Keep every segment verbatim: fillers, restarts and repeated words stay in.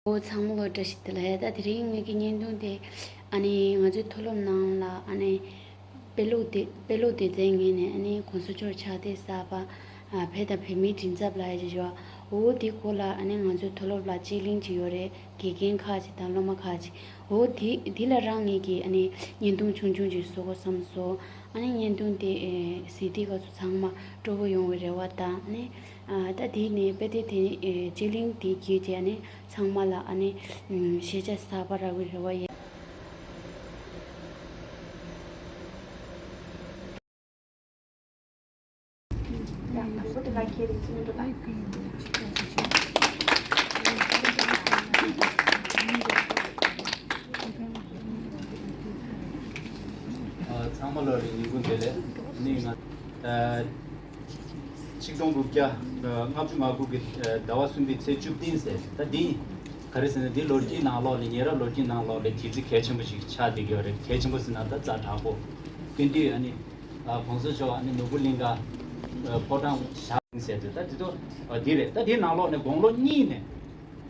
འོ། ཚང་མ་ལ་བཀྲ་ཤིས་བདེ་ལེགས། ད་དེ་རིང་ངེད་ཀྱི་བརྙན་ཐུང་དེ་ཨ་ནི་ང་ཚོའི་མཐོ་སློབ་ནང་ལ་ཨ་ནི་དཔེ་ཀློག་སྡེ་དཔེ་ཀློག་སྡེ་ཚན་ངོས་ནས་ཨ་ནི་གོང་ས་མཆོག་ཕྱག་དེབ་གསར་པ་ཨ་བོད་དང་བོད་མིའི་མགྲིན་ཚབ་ལབ་ཡ་ཅིག་ཡོད། འོ་དེའི་སྐོར་ལ་ཨ་ནི་ང་ཚོའི་མཐོ་སློབ་ལ་དཔྱད་གླེང་ཅིག་ཡོད་རེད། དགེ་རྒན་ཁག་ཅིག་དང་སློབ་མ་ཁག་ཅིག་འོ་དེ་དེ་ལ་རང་ངེད་ཀྱིས་ཨ་ནི་བརྙན་ཐུང་ཆུང་ཆུང་ཅིག་བཟོ་དགོས་བསམ་སོང་། ཨ་ནི་བརྙན་ཐུང་དེ་ཨེ་གཟིགས་དུས་སྐབས་སུ་ཚང་མ་སྤྲོ་པོ་ཡོང་བའི་རེ་བ་དང་། ཨ་ནི་ཨ་ད་དེ་ནས་དཔེ་དེབ་དེ་ཨེ་དཔྱད་གླེང་དེ་བརྒྱུད་བྱས་ནས་ཚང་མ་ལ་ཨ་ནི་ཨམ་ཤེས་བྱ་གསར་པ་རག་པའི་རེ་བ་ཡོད། ཨ། ཚང་མ་ལ་ལྷན་རྒྱས་ལ་ནི་ང་ཨ་ཆིག་སྟོང་དགུ་བརྒྱ་ལྔ་བཅུ་ང་དགུ་གི་ཟླ་བ་གསུམ་པའི་ཚེས་བཅུ་བདུན་ཟེར། ད་འདི་ག་རེ་ཟེར་ན། འདི་ལོ་རྒྱུས་ནང་ལོགས་ལ། ཉེ་རབས་ལོ་རྒྱུས་ནང་ལོགས་ལ་དུས་ཚིགས་གལ་ཆེན་པོ་ཞིག་ཆགས་བསྡད་ཀྱི་ཡོད་རེད། གལ་ཆེན་པོ་ཟེར་ན་ད་ཛ་དྲག་པོ། སྐུ་མདུན་ཨ་ནི་ཨ་གོང་ས་མཆོག་ཨ་ནི་ནོར་བུ་གླིང་ག་ཨ་ཕོ་བྲང་བཞེངས་ཟེར་དུས། ད་འདི་ཚོ་ཨ་འདི་རེད། ད་འདིའི་ནང་ལོགས་ནས་དགུང་ལོ་གཉིས་ནས།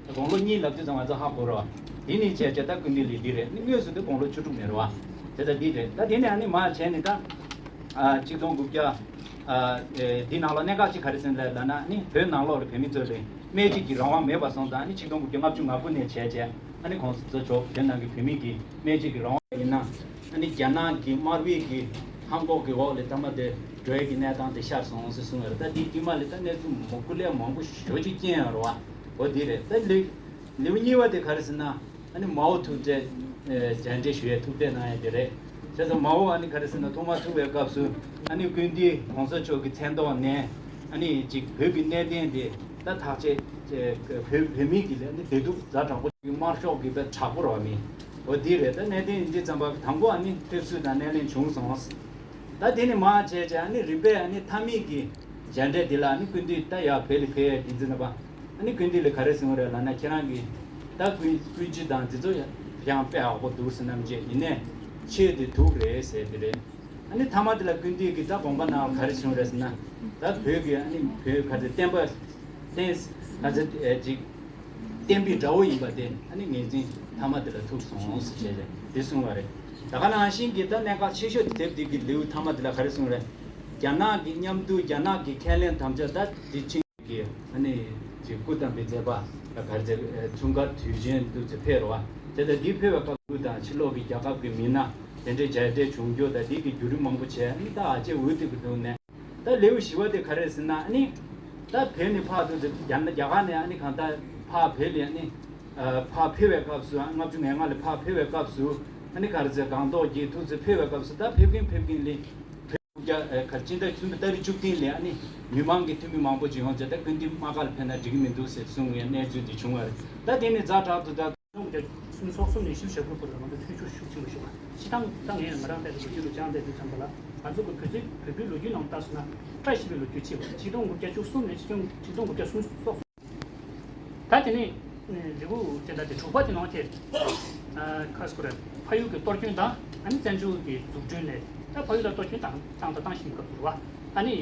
དགུང་ལོ་གཉིས་ལབ་དུས་ཙམ་ང་ཚོ་ཧ་གོ་རོགས། དེ་ནས་བྱས་བྱས་ད་སྐུ་མདུན་ལ་འདི་རེད། ནི་དངོས་སུ་དེ་དགུང་ལོ་བཅུ་དྲུག་མེད་རོགས། དེ་ད་འདི་རེད། ད་དེ་ནས་ཨ་ནི་མར་བྱས་ནས་ད་ཨ་ཆིག་སྟོང་དགུ་བརྒྱ་ཨ་ཨེ་འདི་ནང་ལ་གནད་འགག་ཅིག་ག་རེ་ཟེར་ལབ་ན། ནི་བོད་ནང་ལོགས་ལ་བོད་མི་ཚོ་ལ་སྨད་ཅིག་གི་རང་དབང་མེད་པ་སོང་ཙང་། ནི་ཆིག་སྟོང་དགུ་བརྒྱ་ལྔ་བཅུ་ང་དགུ་ནས་བྱས་བྱས་ཨ་ནི་གོང་ས་མཆོག་བོད་ནང་གི་བོད་མི་གི་སྨད་ཅིག་གི་རང་དབང་ཡིན་ན། ཨ་ནི་རྒྱ་ནག་གི་དམར་པོའི་གི་ཧམ་འགོག་གི་འོག་ལ་མཐའ་མ་དེ་འགྲོ་ཡས་ཀྱི་གནས་སྟངས་དེ་ཤར་སོང་ཟེར་གསུངས་ཡོད་རེད། ད་འདི་དཀྱིལ་མ་ལ་ད་གནས་ཚུལ་མང་པོ་ལས་མང་པོ་ཞེ་པོ་ཅིག་རྐྱེན་ཡོད་རེད་བ། འོ་འདི་རེད། ད་ལེའུ་ལེའུ་གཉིས་པ་དེ་ག་རེ་ཟེར་ན། ཨ་ནི་མའོ་ཐུག་འཕྲད་ཨེ་མཇལ་འཕྲད་ཞུ་ཡས་ཐུག་འཕྲད་གནང་ཡས་དེ་རེད། བྱས་ཙང་མའོ་ཨ་ནི་ག་རེ་ཟེར་ན། ཐོག་མར་ཐུག་པའི་སྐབས་སུ་ཨ་ནི་སྐུ་མདུན་གོང་ས་མཆོག་གི་མཚན་ཐོག་ནས་ཨ་ནི་ཅིག་བོད་ཀྱི་གནད་དོན་དེ་ད་ཐག་བཅད་བྱས། བོད་བོད་མི་གི་ལ་ཨ་ནི་བདེ་སྡུག་ཛ་དྲག་པོ། དམར་ཤོག་གི་དཔེ་དྲག་པོ་རེད་བ། མི་འོ་འདི་རེད། ད་གནད་དོན་འདི་ཙམ་པ་དང་པོ་ཨ་ནི་ཕེབས་བསུ་དང་སྣེ་ལེན་བྱུང་སོང་། ད་དེ་ནས་མར་བྱས་བྱས་ཨ་ནི་རིམ་པས་ཨ་ནི་མཐའ་མའི་གི་མཇལ་འཕྲད་འདི་ལ་ཨ་ནི་སྐུ་མདུན་ད་ཡར་བོད་ལ་ཕེབས་ཡས་དུས་ཙམ་པ། ཨ་ནི་སྐུ་མདུན་ལ་ག་རེ་གསུངས་རེད་ལབ་ན། ཁྱེད་རང་གི་ད་ཀུན་ཀུན་སྤྱོད་དང་འདི་ཚོ་ཡང་དཔེ་ཡག་པོ་འདུག་ཟེར། ནམ་རྒྱུན་ཡིན་ནའི་ཆོས་དེ་སྡུག་རེད་ཟེར་དེ་རེད། ཨ་ནི་མཐའ་མ་དེ་ལ་སྐུ་མདུན་གྱིས་ད་དགོངས་པ་གནང་བ་ག་རེ་གསུངས་རེད་ཟེར་ན། ད་བོད་ཀྱི་ཨ་ནི་བོད་ག་ཚོད་བསྟན་པ་བསྟན་ག་ཚོད་ཨེ་ཅིག་བསྟན་པའི་དགྲ་བོ་ཡིན་པ་དེ་ཨ་ནི་ངོས་འཛིན་མཐའ་མ་དེ་ལ་ཐུབ་སོང་ཟེར་བྱས་ཏེ་དེ་གསུངས་པ་རེད། ད་ག་ནང་བཞིན་གྱི་ད་གནད་འགག་ཆེ་ཤོས་དེ་དེབ་དེ་གི་ལེའུ་མཐའ་མ་དེ་ལ་ག་རེ་གསུངས་རེད། རྒྱ་ནག་གི་མཉམ་དུ་རྒྱ་ནག་གི་ཁས་ལེན་དམ་བཅའ་ད་དེ་ཆིང་གི་ཨ་ནི་ཅིག་སྐུ་བལྟམས་པའི་མཛད་པ་ག་རེ་ཟེར། འཁྲུངས་སྐར་དུས་ཆེན་དུ་ཚེ་ཕེབས་རོགས། དེ་ལྟར་འདི་ཕེབས་པའི་སྐབས་སུ་དང་ཕྱི་ལོགས་ཀྱི་རྒྱལ་ཁབ་ཀྱི་མི་སྣ་དེ་འདྲའི་མཇལ་འཕྲད་བྱུང་རྒྱུ་དང་། འདི་གི་བརྒྱུད་རིམ་མང་པོ་བྱས། ཨ་ནི་ད་ཨ་ཅེ་འུ་ཐུག་གི་འདུག་ནས། ད་ལེའུ་བཞི་པ་དེ་ག་རེ་ཟེར་ན། ཨ་ནི་ད་བོད་ནས་ཕར་ཚུར་རྒྱ་ནག་རྒྱ་གར་ནས་ཨ་ནི་གང་ལྟར་ཕར་བོད་ལ་ཨ་ནི་ཕར་ཕེབས་པའི་སྐབས་སུ། ལྔ་བཅུ་ང་ལྔ་ལ་ཕར་ཕེབས་པའི་སྐབས་སུ་ཨ་ནི་ག་རེ་ཟེར། སྒང་ཏོག་གི་ཐུག་ཚེ་ཕེབས་པའི་སྐབས་སུ་ད་ཕེབས་ཀྱིན་ཕེབས་ཀྱིན་ལས། བོད་རྒྱ་ཨེ་ག་སྤྱི་ཟླ་གསུམ་པའི་ཏ་རིག་བཅུ་བདུན་ལ་ཨ་ནི་མི་མང་གི་འཐུས་མི་མང་པོ་ཅིག་ཡོང་བྱས། ད་སྐུ་མདུན་དམག་སྒར་ལ་ཕེབས་ན་འགྲིག་གི་མི་འདུག་ཟེར་གསུངས་པའི་གནས་ཚུལ་འདི་བྱུང་བ་རེད། ད་དེ་ནི་ཛ་དྲག་ཏུ་ད། སོག་སོག་ནས་ཤུགས་ཞབས་བྲོ་སྐོར་ལ་ང་ཚོ་ཐུགས་ཆུ་ཤུགས་ཆེན་པོ་ཞུ་བ། སྤྱི་བཏང་ད་ངས་ང་རང་བལྟས་ཚེ་ལོ་རྒྱུས་ལ་སྦྱངས་བལྟས་དུས་ཙམ་པ་ལ། ང་ཚོ་གི་བོད་ཚོའི་བོད་པའི་ལོ་རྒྱུས་ནང་ལ་ལྟ་སོང་ན། བཀྲ་ཤིས་པའི་ལོ་རྒྱུས་ཆེ་བ། ཆིག་སྟོང་དགུ་བརྒྱ་བཅུ་གསུམ་ནས་ཆིག་སྟོང་ཆིག་སྟོང་དགུ་བརྒྱ་སུམ་ཅུ་སོགས། ད་དེ་ནས་རི་བོ་ཅན་དང་དེ་དྲུག་པ་དེ་ནང་དེ། ཁ་སྐོར་ཕ་ཡུལ་གྱི་གཏོར་སྐྱོན་དང་། ཨ་ནི་བཙན་བྱོལ་གྱི་འཛུགས་སྐྲུན་ལས། ད་ཕ་ཡུལ་ལ་གཏོར་སྐྱོན་བཏང་བཏང་དང་བཏང་བཞིན་སྐབས་སུ་རེད་བ། ཨ་ནི་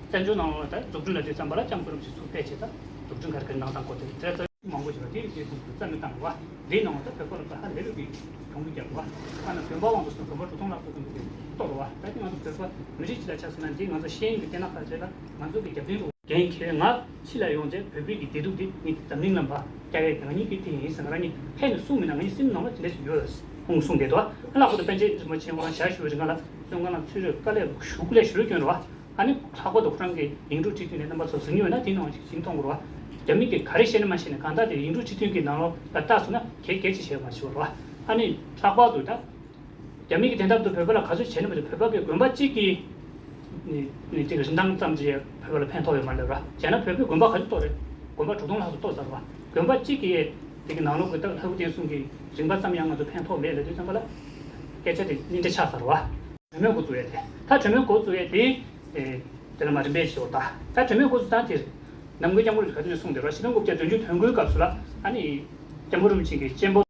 བཙན་བྱོལ་ནང་ལ་ད་འཛུགས་སྐྲུན་ལ་དུས་ཙམ་པ་ལ་སྐྱབས་མགོན་རིན་པོ་ཆེ་ཚུར་ཕེབས་བྱས། ད་འཛུགས་སྐྲུན་ག་རེ་ག་རེ་གནང་སྟངས་སྐོར་དེ་དེ་ཚོ་མང་པོ་ཞིག་ལ་དེ་དེ་ཁུངས་སུ་རྩ་མེད་བཏང་བ། དེའི་ནང་ལ་ད་བོད་པ་ལ་ཧ་ལས་པའི་གྱོང་གུད་བརྒྱབ་པ། ཨ་ན་བོད་པ་དབང་དུ་སོང་། བོད་པ་དྲུག་སྟོང་ལྷག་ཙམ་ཞིག་གཏོར་བ། ད་དེ་ང་ཚོ་བོད་པ་མི་རིགས་སྤྱི་ལ་ཆ་མཚོན་ན། འདི་ང་ཚོ་ཤེས་ཡོན་གྱི་སྟེང་ན་ཁ་བྱས་ལ་ང་ཚོ་གི་རྒྱབ་རྟེན་རུ། འགན་འཁྱེར། ང་ཕྱི་ལ་ཡོང་རྗེས་བོད་པའི་གི་བདེ་སྡུག་འདི་ངས་འཛམ་གླིང་ལ་འབའ་རྒྱག་ཡས་ང་གཉིས་ཀྱི་དེ་ཡིན་ཟེར། ང་རང་གཉིས་ཕན་ནས་གསུངས་མིན་ན། ང་གཉིས་སེམས་ནང་ལ་དེ་འདྲ་ཞིག་ཡོད་ཟེར་ཁོང་གསུངས་བསྡད་འདུག་ཨ་ལྷག་པར་དུ་པཎ་ཆེན་རིན་པོ་ཆེ་ཁོ་རང་ཞལ་བཞུགས་པའི་རིང་ལ་བཙོན་ཁང་ནང་ཚུད་རེད། དཀའ་ལས་ཞུགས་ལས་ཞུ་རེ་སྐྱོན་རེད་བ། ཨ་ནི་ལྷག་པར་དུ་ཁོ་རང་གི་ཡིག་འབྲུ་བྲིས་ཐུན་ལས་རྣམ་པ་ཚོ་གཟིགས་མྱོང་ཡོད་ན་དེའི་ནང་ཞིག་ཞིག་མཐོང་དགོས་རེད་བ། རྒྱ་མི་གིས་ག་རེ་བཤད་ན་མ་བཤད་ན། གང་ལྟར་དེ་ཡིག་འབྲུ་བྲིས་ཐུན་གྱི་ནང་ལོགས་ལ་ལྟ་སོང་ན་གལ་གལ་ཆེ་ཞེས་མ་ཞུ་བ་རེད་བ། ཨ་ནི་ལྷག་པར་དུ་ད། རྒྱ་མི་གིས་དེང་སྐབས་དུ་བོད་པ་ལ་ག་ཚོད་བྱས་ན་མ་གཏོགས། བོད་པ་གི་དགོན་པ་གཅིག་གི་ནི་ནི་དེ་གི་རིན་ཐང་ཙམ་གྱིས་བོད་པ་ལ་ཕན་ཐོགས་ཡོད་མ་རེད་ར། བྱས་ན་བོད་པའི་དགོན་པ་ག་ཚོད་གཏོར་རེད། དགོན་པ་དྲུག་སྟོང་ལྷག་ཙམ་གཏོར་ཚར་བ། དགོན་པ་གཅིག་གིས་དེ་གི་ནང་ལོགས་ཀྱི་ད་ལྷ་སྐུ་བསྟན་སྲུང་གི་རིན་པ་ཙམ་ཡང་ང་ཚོ་ཕན་ཐོགས་མེད་ལབ་དུས་ཙམ་པ་ལ། སྐད་ཆ་དེ་སྙིང་བྲེལ་ཆགས་ཚར་བ། གྲོས་མོལ་འགོ་བཙུགས་ཡས་དེ། ད་གྲོས་མོལ་འགོ་བཙུགས་ཡས་དེ། ཨེ། དེ་ལ་མ་རིམ་པས་ཤོག་ད། ད་གྲོས་མོལ་འགོ་བཙུགས་སྟངས་དེ། ནམ་མཁའི་སྐྱབས་མགོན་རིན་པོ་ཆེ་ག་དུས་ནས་གསུངས་བསྡད་ར། ཆིག་སྟོང་དགུ་བརྒྱ་བདུན་ཅུ་དོན་དགུའི་སྐབས་སུ་ལ་ཨ་ནི། སྐྱབས་མགོན་རིན་པོ་ཆེ་གི་གཅེན་པོ།